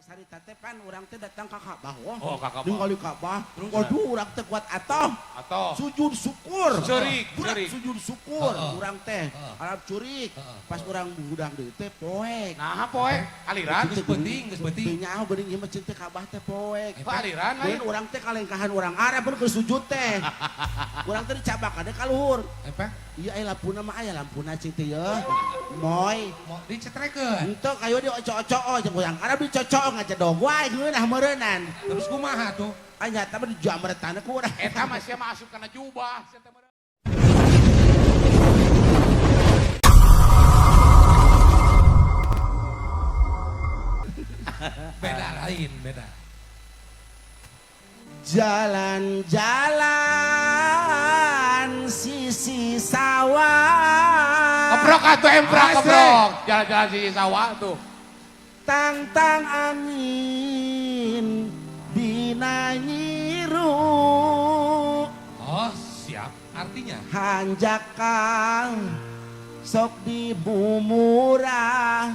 Pas harita teh pan urang teh datang ka Ka'bah wah. Oh, ka Ka'bah. Ningali Ka'bah. Waduh urang teh kuat atoh. Atoh. Sujud syukur. Ceurik, Budak ceurik. sujud syukur Heeh. urang teh. Heeh. Arab curik. Heeh. Pas urang hudang deui teh poek. Nah, poe aliran. Geus penting, geus penting. Teu nyaho geuning ieu mah cing teh Ka'bah teh poek. Poe aliran lain. Kemudian urang teh kalengkahan urang Arab pun keur sujud teh. Urang teh dicabakan ka luhur. Apa? Iya aya lampuna mah aya lampuna cing teh ye. Moy. Mau dicetrekeun. Henteu kayo di oco-oco jeung urang Arab dicocok ngajedog wae geunah meureunnan. Terus kumaha tuh? Ah nyata mah dijamretan ku urang. Eta mah sia mah asup kana jubah. Sia teh meureun. Beda lain, beda. Jalan-jalan sisi sawah. Keprok atuh emprak Asik. keprok. Jalan-jalan sisi sawah tuh. Tang-tang angin dina nyiru. Oh, siap. Artinya Hanjakal sok dibumurah.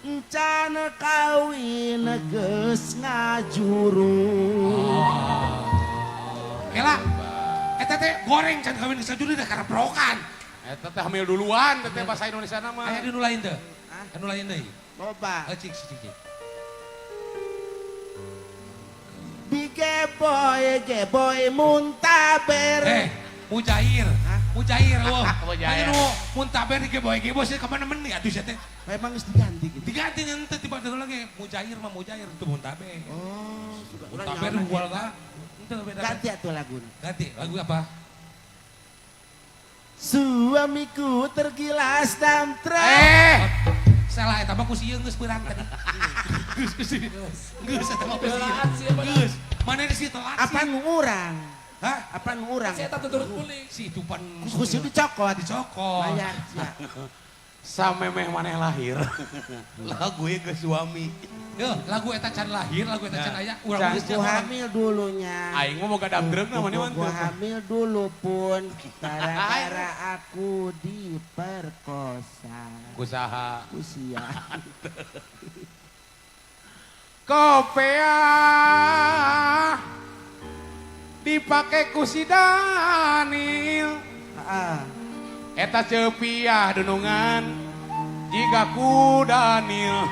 Encan kawin geus ngajuru. Kela, eta teh goreng can kawin geus ngajuru dah kareprokan. Eta teh hamil duluan teh bahasa Indonesia mah. Aya di nu lain teu? Hah? Anu lain deui. Loba. Oh, cik cik cik. Digeboy geboy muntaber. Eh, mujair. Hah? Mujair eueuh. Mujair. Aya nu muntaber digeboy-geboy sih ka mana meni atuh sia teh. Memang geus diganti gitu. Diganti henteu tiba tiba lagi mujair mah mujair itu muntaber. Oh, sudah. Muntaber jual ka. Henteu beda. Ganti atuh laguna. Ganti lagu apa? Suamiku tergilas dan truk. Eh, Salah eta mah ku sieun geus beurang tadi. Geus geus geus eta mah ku sieun. Geus. Mana di situ telat Apa sih? nu urang? Hah? Apa nu urang? Saya tak turut pulih. Si itu pan Ku sieun dicokot. dicokot. Bayar sia. samemeh maneh lahir. Lagu ieu ke suami. Yo, lagu eta can lahir, lagu eta can aya, urang Can. geus Ku hamil dulunya. Aing mah boga damdreugna maneh mah Ku hamil dulu pun gara-gara aku diperkosa. Kusaha. Usia. Kopea dipake ku si Daniel. Heeh. Eta cepiah dunungan jika ku Daniel.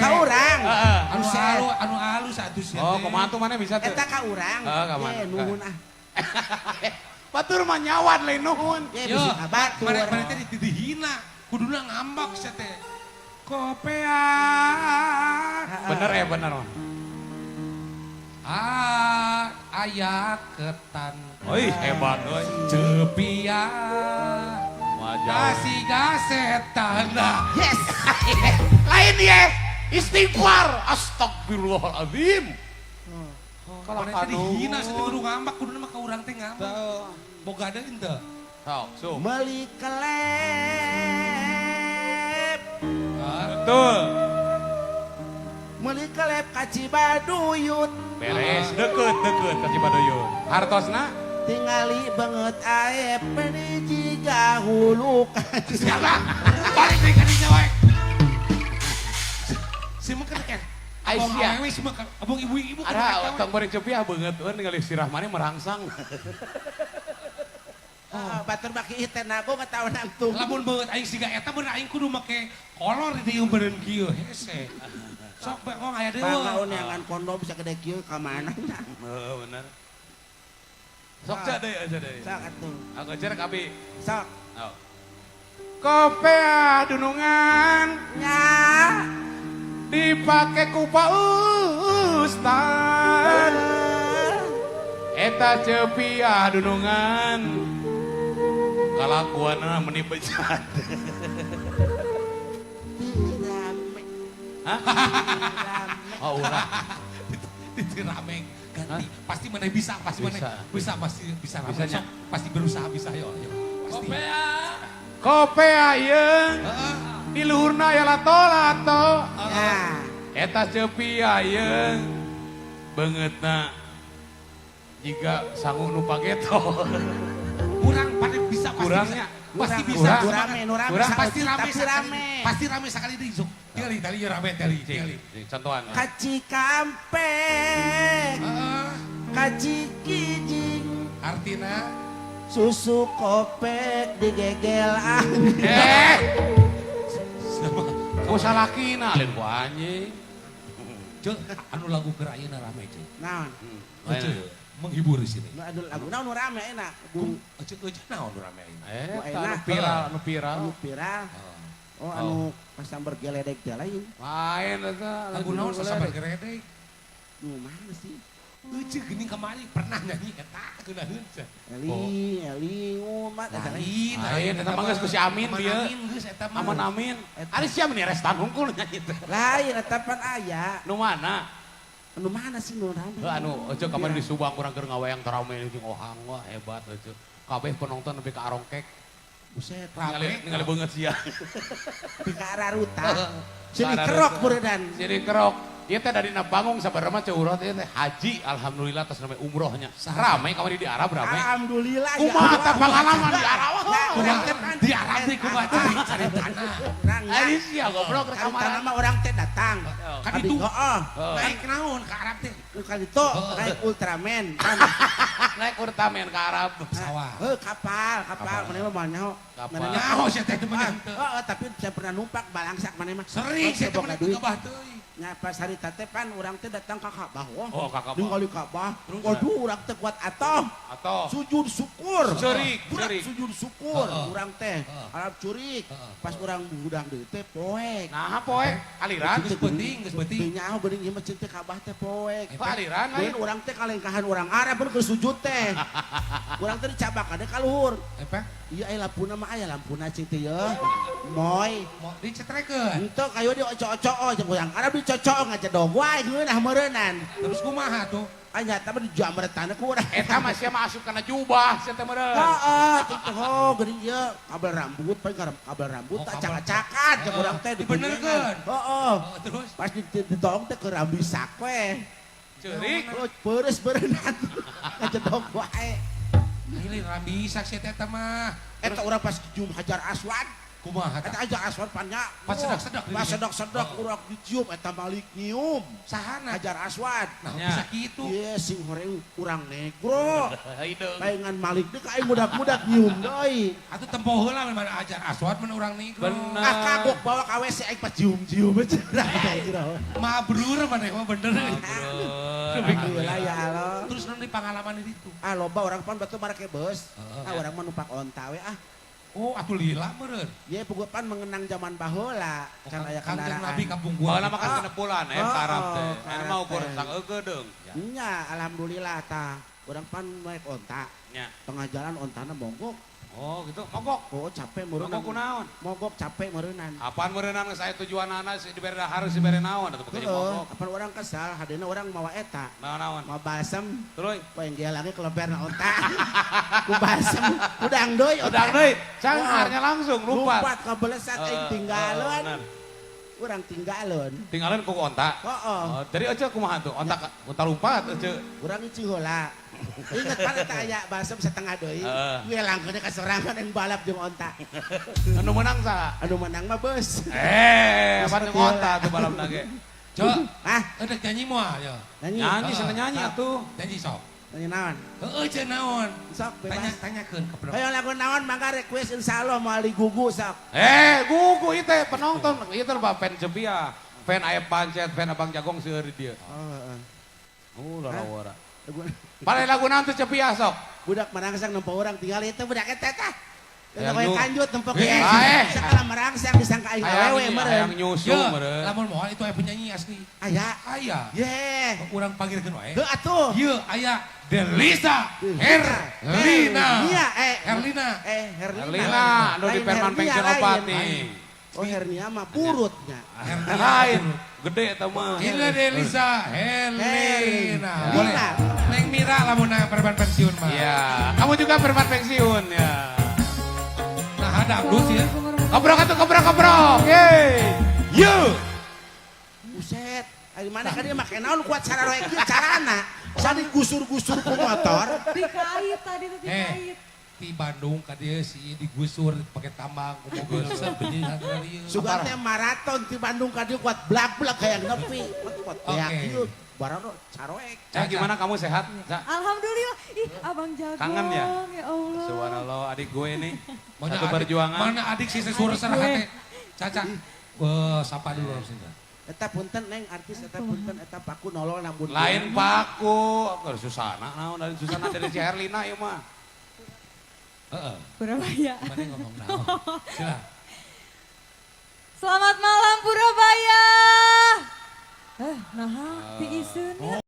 Ka urang. Heeh. Anu alus, anu alus atuh sia Oh, teh. kumaha tuh maneh bisa tuh? Eta ka urang. Heeh, ka mana? Ye, nuhun ah. Batur mah nyawan lain nuhun. Ye, Yo, bisi ka batur. Mana mana teh dihina, kuduna ngambek sia teh. Kopea. Bener ya bener mah. Ah, aya ketan. Oi, hebat euy. Cepia. Wajah. Kasih gasetan. Nah, Yes. Lain ye. Istighfar. Astagfirullahaladzim. Kalau Kalau teh dihina kanu. sia teh kudu ngambek, kuduna mah ka urang teh ngambek. Boga deui henteu. Sok, so. Meuli kelep. Ah, Betul. Meuli kelep ka Cibaduyut. Beres, deket, deket ka Cibaduyut. Hartosna? Tingali banget aep meni jiga hulu Siapa? Balik deui ka dinya wae. Si mah kan abong Aisyah. awewe si mah kan abong ibu-ibu kan Ada eta we. tong goreng cepiah beungeut euy ningali sirah maneh merangsang. Oh, batur baki teh nago ngataun nangtung. Lamun beungeut aing siga eta bener aing kudu make kolor di dieu beureun kieu hese. Sok bengong aya deui. Bangaun neangan kondom bisa gede kieu ka mana? Heeh, bener. Sok cek deui aja deui. Sok atuh. Aku cerek abi. Sok. Oh. Kopea dunungan Nya. dipake ku Pak Ustad. Eta cepiah dunungan kalakuanna meni bejat. Rame. Hah? Rame. Oh, ulah. Ditirameng ganti. Pasti mana bisa, pasti mana Bisa. bisa, pasti bisa rameng. Bisanya. Sok, pasti berusaha bisa yo, yo. Pasti. Kopea. Kopea yeung Heeh. di luhurna ya lato-lato. Ya. Eta cepiah yeung beungeutna jiga sangu nu pageto. Kurang pada bisa pasti Kurangnya. bisa. Pasti bisa. Nu rame, nu rame. Pasti rame, tapi rame. Pasti rame sekali deui sok. Tinggali tadi rame tadi, tinggali. Contohan. Ka Cikampek. Ka Cikijing. Artina susu kopek digegel anjing. Ku salakina lain ku anjing. Cek, anu lagu keur ayeuna rame cek. Naon? Cek, menghibur di sini. Anu lagu naon nu rame enak. Cek eueuh naon nu rame ayeuna? Eta anu viral, anu viral. Anu viral. Oh, anu pasamber geledek teh lain. Lain eta. Lagu naon sasamber geledek? Nu mana sih? Eueuh geuning kamari pernah nyanyi eta geunaheun cenah. Eli, Eli umat eta lain. Lain eta mah geus ku si Amin dieu. Amin geus eta mah. Aman Amin. Ari sia meni restan hungkul nyanyi teh. Lain eta pan aya. Nu mana? Anu mana sih nu rame? Heuh anu eueuh kamari di Subang urang keur ngawayang tarame jeung ohang wah hebat eueuh. Kabeh penonton nepi ka arongkek. Buset, rame ningali beungeut sia. Nepi ka araruta. Sini kerok meureundan. Sini kerok. Ieu teh dari bangung sabarema ceu urang teh haji alhamdulillah tos namanya umrohnya. Rame kamari di Arab rame. Alhamdulillah ya. Kumaha teh pengalaman di Arab? Di Arab teh kumaha caritana. Ari sia goblok rek kamari mah urang teh datang. Ka ditu. Heeh. Naik naon ka Arab teh? Ka ditu naik Ultraman. Naik Ultraman ka Arab. Pesawat. Heuh kapal, kapal maneh mah moal nyaho. Kapal. Nyaho sia teh teu mah. Heeh, tapi saya pernah numpak balangsak maneh mah. Sering sia teh mah kabah teuing. Nya pas hari teh pan urang teh datang ka Ka'bah. Oh, ka Ka'bah. Ningali Ka'bah. Waduh urang teh kuat atoh. Atoh. Sujud syukur. Ceurik, ceurik. Sujud syukur urang teh. Arab curik. Pas urang hudang deui teh poek. Nah, poek aliran geus penting, geus penting. Teu nyaho geuning ieu mah teh Ka'bah teh poek. Aliran lain urang teh kalengkahan urang Arab keur sujud teh. Urang teh dicabakan ka luhur. Apa? Iya aya lampuna mah aya lampuna cing teh ye. Moy. Dicetrekeun. Henteu kayo di oco-oco jeung urang Arab dicocok ngajedog wae geunah meureunnan. Terus kumaha tuh? Ah nyata mah dijamretan ku urang. Eta mah sia mah asup kana jubah sia teh meureun. Heeh, teh oh geuning ieu kabel rambut paling kabel rambut acak-acakan jeung urang teh dibenerkeun. Heeh. Terus pas ditong teh keur rambisak we. Ceurik. Peureus beureunan. Ngajedog wae. Ini rambisak sia teh mah. Eta urang pas cium Hajar Aswad. Kumaha eta Hajar Aswad pannya. Pas sedak-sedak. Pas sedak-sedak urang dicium eta malik nyium. Sahana Hajar Aswad. Nah bisa kitu. Ye sing horeng urang negro. Palingan malik deui ka aing budak-budak nyium deui. Atuh tempo heula mun Hajar Aswad mun urang negro. Bener. Ah kagok bawa ka WC aing pas cium-cium aja. Mabrur maneh mah bener. Alhamdulillah ya Allah. Terus non di pengalaman itu. Ah loba orang pan batu marake beus. Ah urang mah numpak onta we ah. Oh atuh lila meureun. Ye pan mengenang zaman baheula can aya kendaraan. Kangjeng Nabi kampung gua. Baheula mah kan genep bulan ka Arab teh. Aya mah ukur sakeukeudeung. Nya alhamdulillah tah. Urang pan naik onta. Nya. Tengah jalan ontana mogok. Oh gitu, mogok. Oh capek meureunnan. Mogok kunaon? Mogok capek meureunnan. Apaan meureunnan geus aya tujuanana si dibere dahar si bere naon atuh pokoknya mogok. Apaan urang kesal, hadena urang mawa eta. Naon-naon? Mawa balsem. Tuluy. Poe gelange keleberna onta. Ku balsem, udang deui. Udang deui. Cangharnya langsung lumpat. Lumpat kabelesat aing tinggalon. Urang tinggalon. Tinggalon ku onta? Heeh. Jadi euceu kumaha tuh? Onta onta lumpat euceu. Urang cing heula. Ingat pan eta aya balsem setengah deui. Ngelangkeun ka sorangan yang balap jeung onta. Anu menang saha? Anu menang mah beus. Apa jeung onta tuh balapna ge. Ceu. Hah? Edek nyanyi moal ya. Nyanyi. Nyanyi cenah nyanyi atuh. Nyanyi sok. Nyanyi naon? Heueuh cenah naon? Sok bebas. Tanya-tanyakeun ka penonton. Hayo lagu naon mangga request insyaallah moal digugu sok. Gugu ieu teh penonton ieu teh fan Jepia. Fan aya pancet, fan Abang Jagong seueur di dieu. Oh heeh. Oh lalawara. Pare lagu naon tuh Cepia sok? Budak merangsang nempo urang tinggal itu budak eta tah. Eta kanjut nempo ge. Sakala merangsang disangka aing awewe meureun. Hayang nyusu meureun. Lamun moal itu aya penyanyi asli. Aya. Aya. Ye. Urang panggilkeun wae. Heuh atuh. Ieu aya Delisa Herlina. Herlina. Herlina. Herlina anu di Perman Pension opat nih. Oh hernia mah burutnya. Lain gede eta mah. Ini Delisa Herlina. Boleh. Neng Mira lamun preman pensiun mah. Iya, kamu juga preman pensiun ya. Nah, ada dangdut sih ya. Kobrok atuh kobrok. Yeay. Yo. Buset, ari mana ka dia make naon kuat cara roek ieu carana. Sani gusur-gusur ku motor. Dikait tadi tuh dikait. Di Bandung ka dieu si digusur pakai tambang ku mobil sebenyi. Sugan teh maraton di Bandung ka dieu kuat blak-blak hayang nepi. Kuat beak ieu. Bararo caroek. Ca, gimana kamu sehat? Ca? Alhamdulillah. Ih, Abang Jago. Kangen ya? Ya Allah. Subhanallah, adik gue nih. Mana Satu adik- perjuangan. Mana adik sih sesuara Adik gue. hati. Caca, sapa dulu harusnya. Eta punten neng artis eta punten eta paku nolol namun. Lain paku, aku dari Susana, naon dari Susana dari si Herlina ieu mah. Heeh. Purabaya. Mana ngomong naon? Sila. Selamat malam Purabaya. Nah, tiiseun ya.